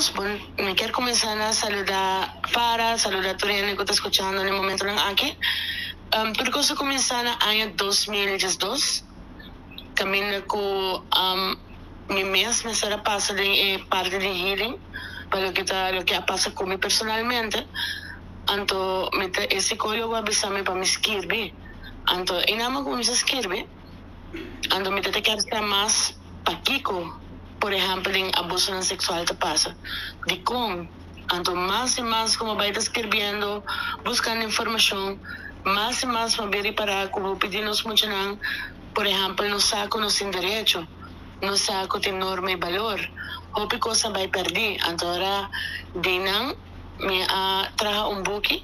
kos, bon, mi kier kuminsá na saludá Farah, saludá tur hende ku ta skuchando na e momentonan aki. Tur kos a kuminsá na aña 2012, kaminda ku mi mes mester a pasa den e parti di healing pa loke ta loke a pasa ku mi personalmente. Anto mi ta e sikólogo a bisa mi pa mi skirbi. Anto e nan a kuminsá skirbi. Anto mi ta ta kier sa mas pakiko, por ehèmpel den abusonan seksual ta pasa. Dikon? Anto mas i mas ku mi bai ta skirbiendo, buskando informashon, mas i mas mi a bin ripará ku hopi di nos muchanan, por ehèmpel, no sa ku nos tin derecho, no sa ku tin norma i balor. Hopi kos a bai pèrdí. Anto ora di nan mi a traha un buki.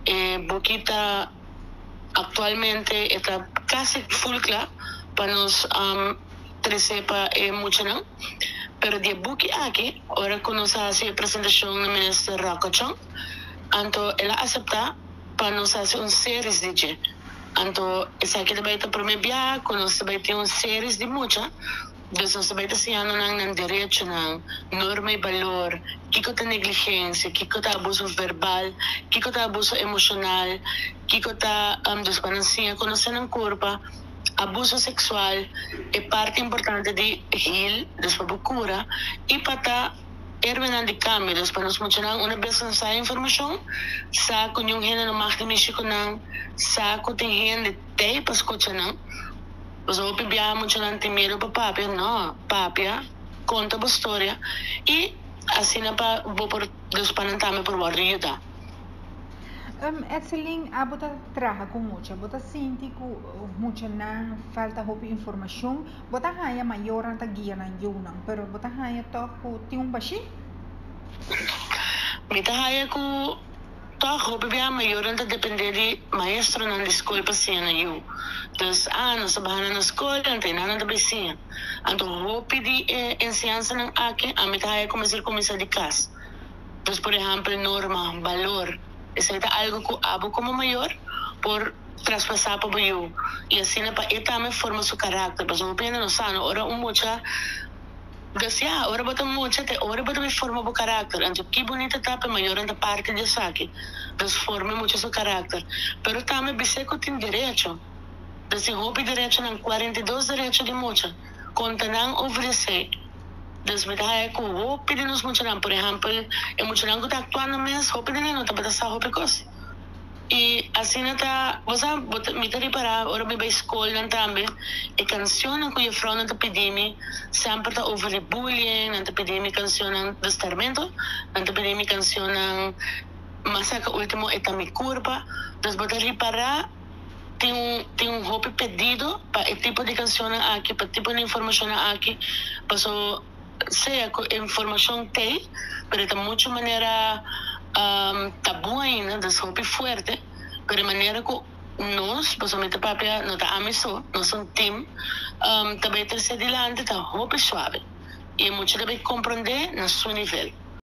E buki ta aktualmente e ta kasi ful kla pa nos trese pa e muchanan. Pero di e buki aki, ora ku nos a hasi e presentashon na Minister Rocco Chong, anto el a aseptá pa nos hasi un series di dje. Anto esaki ta bai ta promé biaha ku nos ta bai tin un series di mucha, dus nos ta bai ta siñando nan nan derechonan, norma i balor, kiko ta negligensia, kiko ta abuso verbal, kiko ta abuso emoshonal, kiko ta, dus pa nan siña konosé nan kurpa. Abuso sexual, e parti importante di heal, dus pa bo cura, y pa ta herbenan di cambio, dus pa nos muchanan una bes nan sa e informacion, sa cu niun hende no mag di mishi cu nan, sa cu tin hende tey pa scucha nan, pasobra hopi biaha muchanan tin miedo pa papia, no, papia, conta bo storia, y asina pa bo por, dus pa nan tambe por wordo yuda. Etselin, abo ta traha ku mucha. Bo ta sinti ku muchanan falta hopi informashon. Bo ta haña mayornan ta guia nan yunan, pero bo ta haña tòg ku tin un bashí? Mi ta haña ku tòg hopi bia mayornan ta dependé di maestronan di skol pa siña nan yu. Dus, ah, nos ta baha nan na skol, anto e nan ta bai siña. Anto hopi di e enseñansanan aki ami ta haña ku mester kuminsá di kas. Dus por ehèmpel norma, balor, esei ta algu ku abo komo mayor por traspasá pa bo yu i asina pa e tambe forma su karakter. Pasobra hopi hende no sa no, ora un mucha dus ya, ora bo ta mucha te ora bo ta bin forma bo karakter. Anto ki bunita ta pa e mayornan ta parti di esaki, dus forma e mucha su karakter. Pero tambe bis'é ku tin derecho, dus tin hopi derechonan, 42 derecho di mucha, konta nan over esei. Dus mi ta haya ku hopi di nos muchanan, por ehèmpel e muchanan ku ta aktuando mes, hopi di nan no tabata sa hopi kos. I asina ta, bo sa, bo ta, mi ta ripará ora mi bai skolnan tambe, e kanshonnan ku jefrounan ta pidi mi semper ta over di bullying, nan ta pidi mi kanshonnan di starmento, nan ta pidi mi kanshonnan mas saka ultimo e ta mi kurpa. Dus bo ta ripará. Tin un tin un hopi pedido pa e tipo di cancionnan aki, pa tipo di informacionnan aki, paso sea cu e informacion t'ey, pero e ta mucho manera tabu ainda, dus hopi fuerte, pero e manera cu nos, pasobra mi ta papia, no ta ami so, nos ta un team, ta bay trece dilanti ta hopi suave y e mucha ta bay comprende na su nivel.